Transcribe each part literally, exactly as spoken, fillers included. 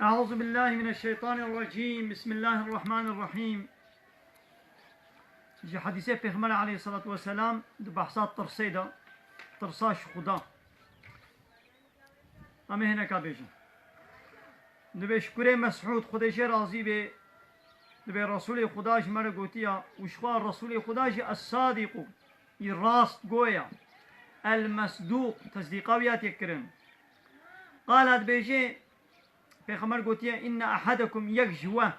Euzu billahi mineşşeytanirracim. Bismillahirrahmanirrahim. Ji hedîsê Pêxember aleyhissalatu vesselam di behsa tirsê de, tirsa ji Xuda. Em ê hineka bêjin. Dibê ji kurê Mes'ûd, Xwedê jê razî bê, dibê Resûlê Xuda ji me re gotiya û ji xwe Resûlê Xuda jî Es-Sadiqû, î rastgoya, El-Mesdûq, tesdîqa wî ya tê kirin. Qala dibêje, Pêxember gotiye, "Inne ahadekum, yek ji we,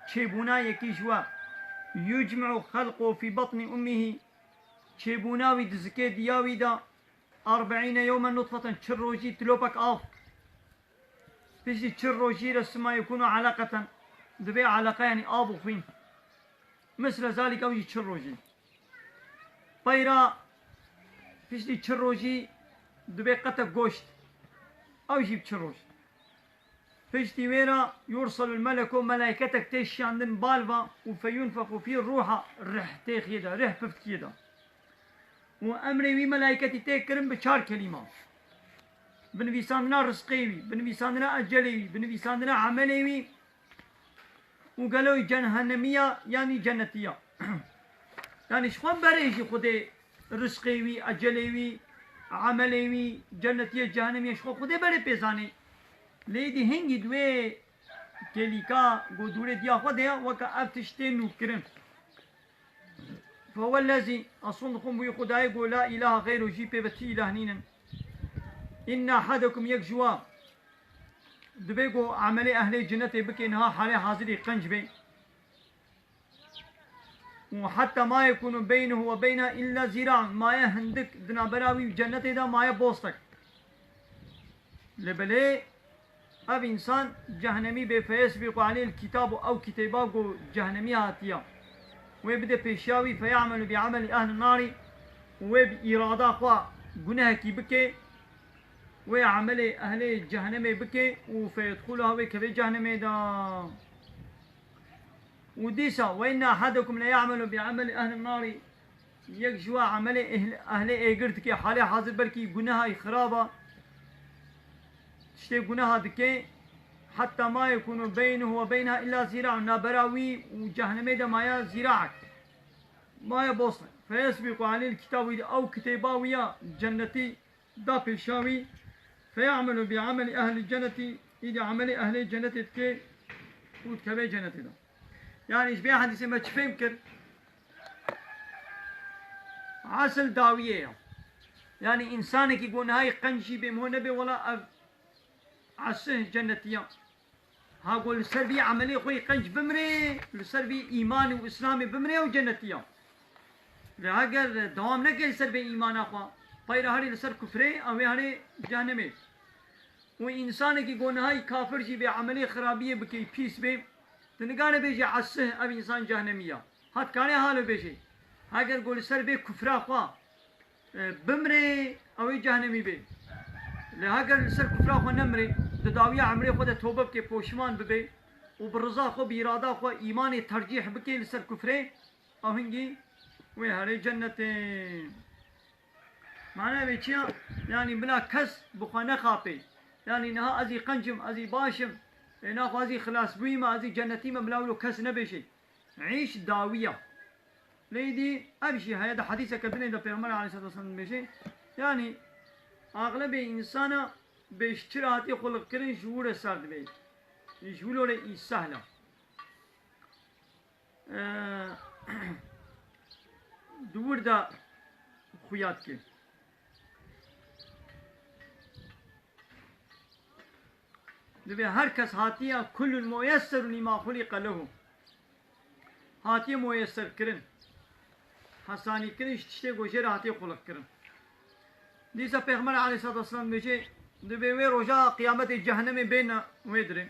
çêbûna yekî ji we, yucmi'u xelqu fî batni ummihi, çêbûna wî di zikê diya wî de, erbe'îne yewmen nutfeten, çil rojî tilopek av, piştî çil rojî re suma yekûnu eleqeten, divê eleqe, yanî av û xwîn, misle zalîk, ew jî çil rojî." Peyra piştî çil rojî dibê qetek goşt. Ew jî bi çil roj. Piştî wê re yurselul meleku, melaîketek tê şiyandin bal ve û feyunfexu fî ruha, rih tê xiyê de, rih pift kiyê de. Û emrê wî melaîketî tê kirin bi çar kelîma. Binivîsandina rizqê wî, binivîsandina ecelê wî, binivîsandina emelê wî, û gelo wî cehennemî ya, yanî cennetî ya. Yanî ji xwe berê jî Xwedê rizqê wî, ecelê wî, emelê wî, cennetî ye, cehennemî ye, ji xwe Xwedê berê pê zanî. Lê dî hingî di wê kêlîka ku dûrê diya xwe de ye, weke ev tişt tê nûkirin. Fewellezî, ez sond dixwim wî Xwedayê ku la îlaha xeyru, jî pê ve ti îlah nînin. Inne ahadekum, yek ji wa, dibê ku emelê ehlê cinnetê bike, niha halê hazirî qenc bê. Û hetta ma yekûnu beynehu ve beyneha illa zîra, maye hindik di navbera wî û cennetê de maye bostek. Lê belê ev însan cehnemî bê, feyesbîqu aleyhil kitabu, ew kitêba ku cehnemî hatiya, wê bide pêşiya wî, feyamelu bi ameli ehli narî, û wê bi îrada xwe gunehekî bike, wê emelê ehlê cehnemê bike û feyedxuluha, wê keve cehnemê de. Û dîsa, "Ve inne ahadekum le ya'melu bi ameli ehli narî." Yek ji we emelê ehl-, ehlê êgir dike, halê hazir belkî guneha xiraba, tiştê guneha dike, "Hatta ma yekunu beynehu ve beyneha illa zîra." Nabera wî û cehnemê de maya zîraek, maya bostek. Feyesbîqu aleyhil kitab, wî de ew kitêba wî ya cennetî da pêşa wî, feyamelu bi ameli ehli cennetî, îdî emelê ehlê cennetê dike û dikeve cennetê de. Yanî ji vê hedîsê me çi fêm kir? Esil dawiyê ya. Yanî însanekî ku nihayî qenc jî bê, min nebê, wela ev esih cennetî ya. Ha ku li ser vî emelê xwe yê qenc bimrê, li ser vî îmanê û îslamê bimrê, ew cennetî ya. Lê heger dewam neke li ser vê îmana xwe, peyra herê li ser kufrê, ew ê herê cehnemê. Û însanekî ku nihayî kafir jî bê, emelê xirabiyê bikey, pîs bê, tu nikare bêjî esih, ev însan cehnemî ya. Ha dikare halo bêjê. Heger ku li ser vê kufra xwe e, bimrê, ew ê cehnemî bê. Lê heger li ser kufra xwe nemirê, di dawiya emrê xwe de tobe bike, poşiman bibe û bi riza xwe, bi îrada xwe îmanê tercîh bike li ser kufrê, ew hingî wê herê cennetê. Mane vê çi ya? Yanî bila kes bi xwe nexapê. Yanî niha ez î qenc im, ez î baş im, ê naxwe ez î xilasbûyî me, ez î cennetî me, bila wilo kes nebêje. Îş dawiya. Lê dî ev jî heye, di hedîseke dinê de Pêxember aleyhisselatu vesselam dibêje, yanî, axlebê însana bê ji çi re hatiye xuliqkirin, ji wir re ser dibe. Ji wilo re î sehl e. Eee, di wir de xuya dike. Dibê her kes hatiye, "Kullun muyesserun lima xuliqe lehu." Hatiye muyesser kirin. Hesanî kirin ji tiştê ku jê re hatiye xuliq kirin. Dîsa Pêxember aleyhisselatu vesselam dibêje, dibê wê roja qiyametê cehennemê bêne wê dirê.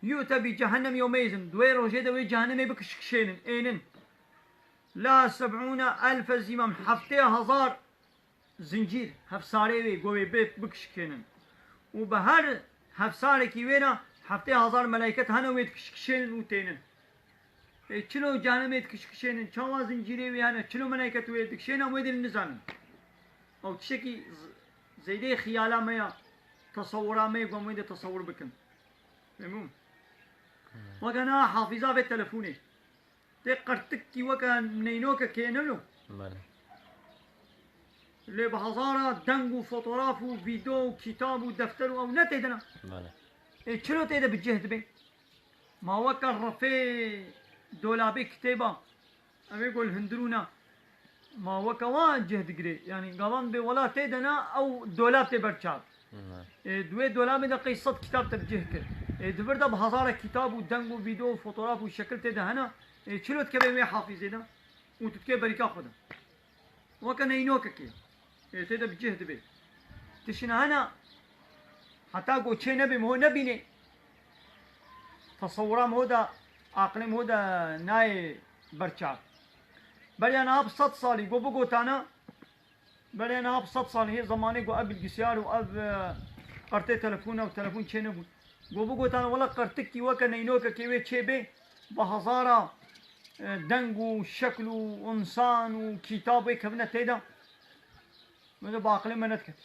Yu'te bi cehennem yewmeizin. Di wê rojê de wê cehennemê bikişkişênin, ênin. La seb'ûne elfe zîmam, heftê hezar zincîr, hefsarê wê, govê bê bikişkênin. Û bi her hefsarekî wê re heftê hezar melaiket hene, wê dikişkişênin û tênin. Ê, çilo cehennemê dikişkişênin, çawa zincîrê wê hene, çilo melaiket wê dikişêne, em wê dê nizanin. Ew tiştekî z-, zêdeyê xiyala me ya. Tesewura me, ku em wê de tesewur bikin. Fehmû? Weke na hafîza vê telefonê. Tê qirtikî weke neynokekê ne lo. Bele. Lê bi hezara deng û fotoğraf û vîdeo û kitab û defter û ew ne tê de ne. Bele. Ê çilo tê de bi cih dibe? Ma weke refê dolabê kitêba, ev ê gol hundirûna. Ma weke wa cih digirê. Yanî gavan bê wela tê de ne, ew dolab tê ber çav. Ê, di wê dolabê de qey sed kitab te bi cih kir. Ê, di vir de bi hezara kitab û deng û vîdeo û fotoğraf û şekil tê de hene. Ê, çilo dikeve wê hafîzê de û tu dikê berîka xwe de. Weke neynokekê. Ê, tê de bi cih dibe. Tişina hene, heta ku çê nebê, miho nebînê. Tesewura miho de, aqilê miho de nayê ber çav. Beriya niha bi sed salî, ku bigotana, beriya niha bi sed salî, hê zemanê ku ev bilgisayar û ev, e, qertê telefon û telefon çê nebûn. Ku bigotana, wela qertikî weke neynokekê wê çê bê, bi hezara, e, deng û şekl û însan û kitab wê kevine tê de. Min de bi aqilê me nediket.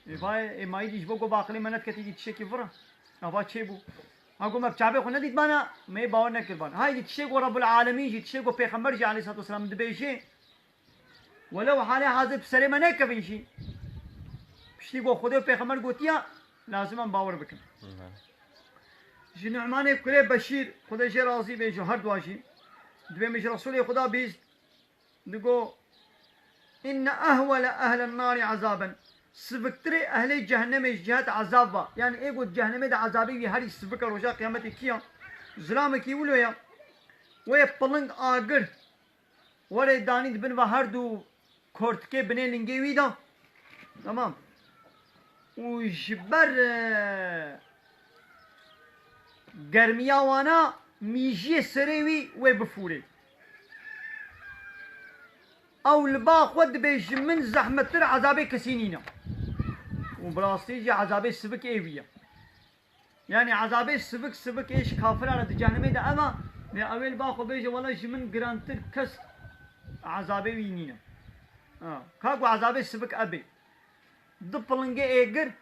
Ê vay, ê mayî dî ji bo ku bi aqilê me nediket, îdî tiştekî vir e. Ava çê bû. Ha ku me bi çavê xwe nedîtbana, me yê bawer nekirban. Ha îdî tiştê ku Rabbul Alemîn jî, tiştê ku Pêxember jî aleyhissalatu vesselam dibêje, welew halê hazir bi serê me nekevin jî, piştî ku Xwedê û Pêxember gotiya, lazim em bawer bikin. Ji Nu'manê kurê Beşîr, Xwedê jê razî be, ji her dua jî, dibê min ji Resûlê Xweda bihîst, digo, "Inne ehwele ehlen nari azaben." Siviktirê ehlê cehennemê ji cihet ezab va. Yani ê got cehennemê de ezabê wî herî sivik e roja qiyametê kî ya? Zilamekî wilo ya. Wê piling agir. Were danî di bin ve her du kortikê binê lingê wî de. Tamam. Û ji ber, e, germiya wana mîjiyê serê wî wê bifûrê. Ew li ba xwe dibê ji min zehmettir ezabê kesî nîne. Û bi rastî jî ezabê sivik ê wî ye. Yani ezabê sivik sivik ê ji kafiran re di cehennemê de ema, lê ew ê li ba xwe bêje, wela ji min girantir kes ezabê wî nîne. Ha, ka ku ezabê sivik ebê. Du pilingê êgir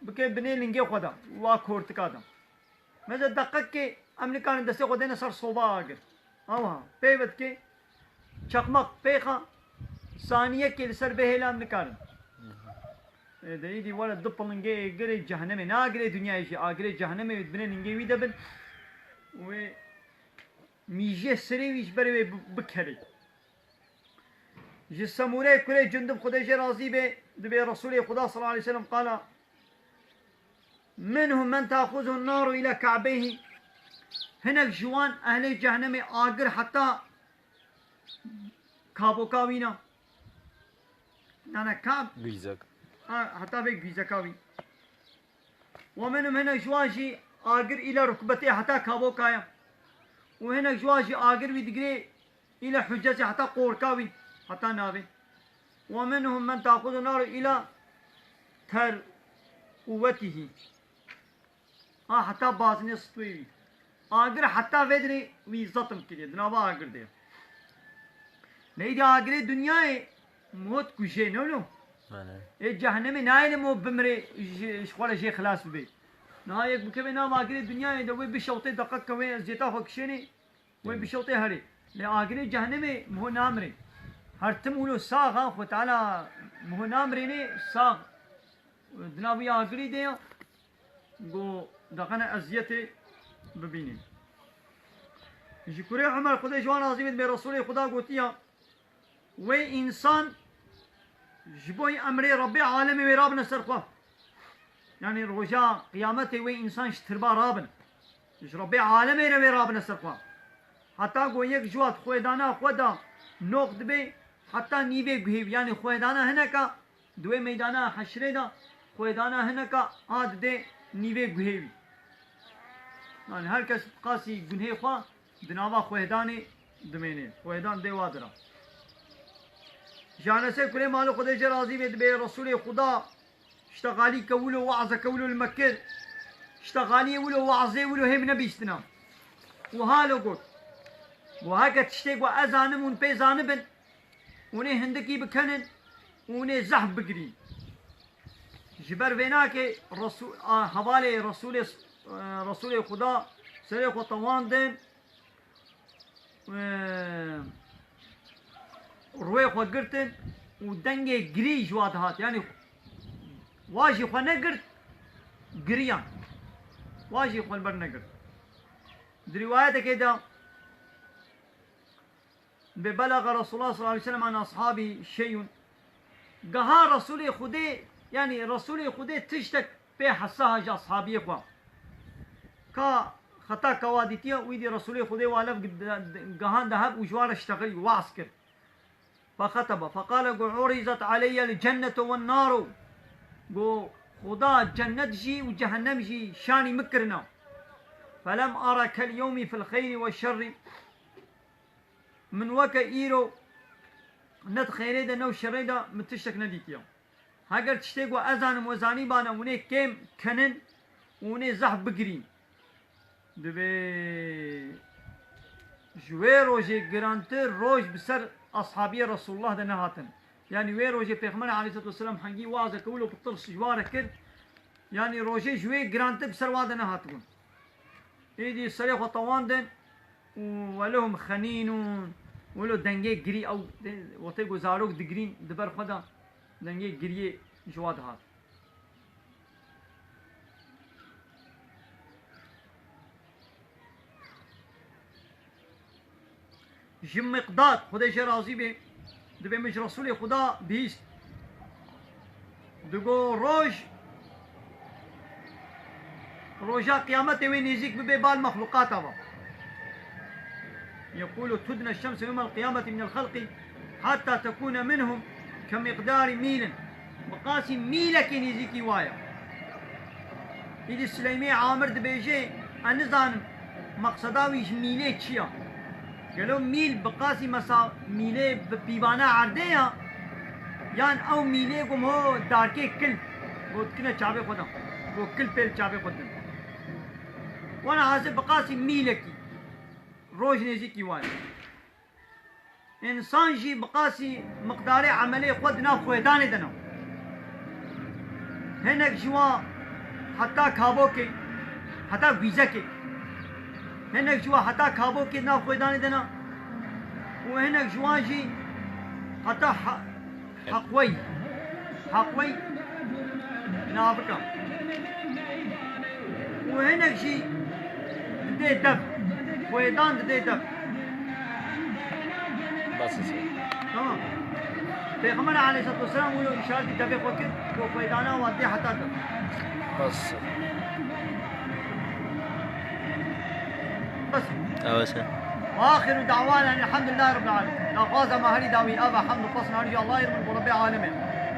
bike binê lingê xwe de, wa kortika de. Meze deqekê em nikarin destê xwe dêne ser soba agir. Awa, peyve dike, çakmak pêxa, saniyekê li ser bihêle em nikarin. Ê, de îdî were du pilingê êgirê cehennemê, ne agirê dinyayê jî, agirê cehennemê wê di binê lingê wî de bin. Wê mîjê serê wî ji berê wê bi-, bikerê. Ji Semûrê kurê Cundub Xwedê jê razî be, dibê Resûlê Xuda sallallahu aleyhi ve sellem qala, "Minhum men taxuzuhu naru ila ka'beyhi." Hinek ji wan ehlê cehnemê agir heta kaboka wî ne. Nane kab. Gîzek. Ha, heta vê gîzeka wî. Wa menim hinek ji wan jî agir îla rukbetê heta kaboka ye. Û hinek ji wan jî agir wî digirê îla hucezê heta qorka wî, heta navê. Wa minhum men taxuzu naru îla terûvetihî. Ha, heta bazinê stûyê wî. Agir heta vê dirê wî zetim kiriye, di nava agir de ye. Neydi agirê dinyayê mot kujê, ne lo? Ê cehennemê nayê li mo bimrê ji, ji xwe re jê xilas bibê. Niha yek bikeve nav agirê dinyayê de wê bişewtê deqek ke wê zêta xwe kişênê, wê bişewtê herê. Lê agirê cehennemê miho namrê. Her tim wilo sax a, Xwe Teala miho namrênê sax. Di nav wî agirî de ya. Go daqene eziyetê bibînî. Ji kurê Umer Xwedê ji wan razî bê, dibê Resûlê Xuda gotiya, wê însan ji bo emrê Rebbê alemê wê rabine ser xwe. Yanî roja qiyametê wê însan ji tirba rabin. Ji Rebbê alemê re wê rabine ser xwe. Heta go yek ji wa di xwedana xwe de noq dibe, heta nîvê guhê wî. Yanî xwedana hineka Di wê meydana heşrê de xwedana hineka a didê nîvê guhê wî. Yani her kes qasî gunhê xwe di nava xwehdanê dimênê. Xwehdan dê wa dira. Ji Enesê kurê Malê Xwedê jê razî bê dibê Resûlê Xuda ştexalî ke wilo, waze ke wilo li me kir. Ştexaliyê wilo, wazê wilo hê min nebîstina. Û halo got. Got heke tiştê ku ez zanim hûn pê zanibin. Hûn ê hindikî bikenin û hûn ê zehf bigirîn. Ji ber vênakê Resû-, a, hevalê Resûlê, e, Resûlê Xuda serê xwe tewandin, e, rûyê xwe girtin û dengê girî ji wa dihat. Yanî wa jî xwe negirt, giriyan. Wa jî xwe li ber negirt. Di rîwayetekê de, Bi belaxa Resulullah sallallahu aleyhi ve sellem an ashabi şeyun. Geha Resulê Xudê, yanî Resulê Xudê tiştek pê hesa ji ashabiyê xwe. Ka xeta ka wa dîtiye, wî dî Resulê Xudê wa lev gehande hev û ji wa re ştexilî, waz kir. Fexetebe, feqale, got, "Urizet aleyye l-cennetu wen naru." Got, "Xuda cennet jî û cehennem jî şanî min kirine. Felem ara kel yewmî fil xeyri ve şerri." Min weke îro ne di xeyrê de ne û şerê de min tiştek nedîtiye. Heger tiştê ku ez zanim we zanîbane hûnê kêm kenin û hûnê zehf bigirîn. Divê ji wê rojê girantir roj bi ser ashabiyê Resulullah de nehatin. Yanî wê rojê Pêxember aleyhisselatu vesselam hengî waze ke wilo bi tirs ji wa re kir, yanî rojê ji wê girantir bi ser wa de nehatibûn. Êdî serê xwe tewandin û welehum xenînûn. Wilo dengê girî ew, wextê ku zarok digirîn di ber xwe de dengê giriyê ji wa dihat. Ji Miqdad, Xwedê jê razî bê, dibê min ji Resulê Xuda bihîst. Digo roj, roja qiyametê wê nêzîk bibe bal mexluqata ve. Yekulu tudne şemsu yevmel qiyameti minel xelqi hatta tekune minhum ke miqdari mîlin. Bi qasî mîlekê nêzîkî wa ye. Îdî Sileymê Amir dibêje, ez nizanim meqseda wî ji mîlê çi ya? Gelo mîl bi qasî mesa mîlê bi pîvana erdê ya? Yan ew mîlê gum ho darkê kil, got dikine çavê xwe de. Got kil pê li çavê xwe din. Wana hazir bi qasî mîlekî. Roj nêzîkî wan. Însan jî bi qasî miqdarê emelê xwe di nav xwêdanê de ne. Hinek ji wan heta kabokê, heta gwîzekê. Hinek ji wan heta kabokê di nav xwêdanê de ne. Û hinek ji wan jî heta ha-, Heqwey. Heqwey navika. Û hinek jî didê dev. Xwêdan didê dev. Bes e. Tamam. Pêxember aleyhissalatu vesselam wilo îşaretî devê xwe kir, ku xwêdana wan dê heta dev. Bes. Bes. Ew e. Ve axiru da'wana elhamdulillahi rabbil alemin. Daxwaza me herî dawî ava hamd û xwestin herî Allahê min bo Rebbê alemê.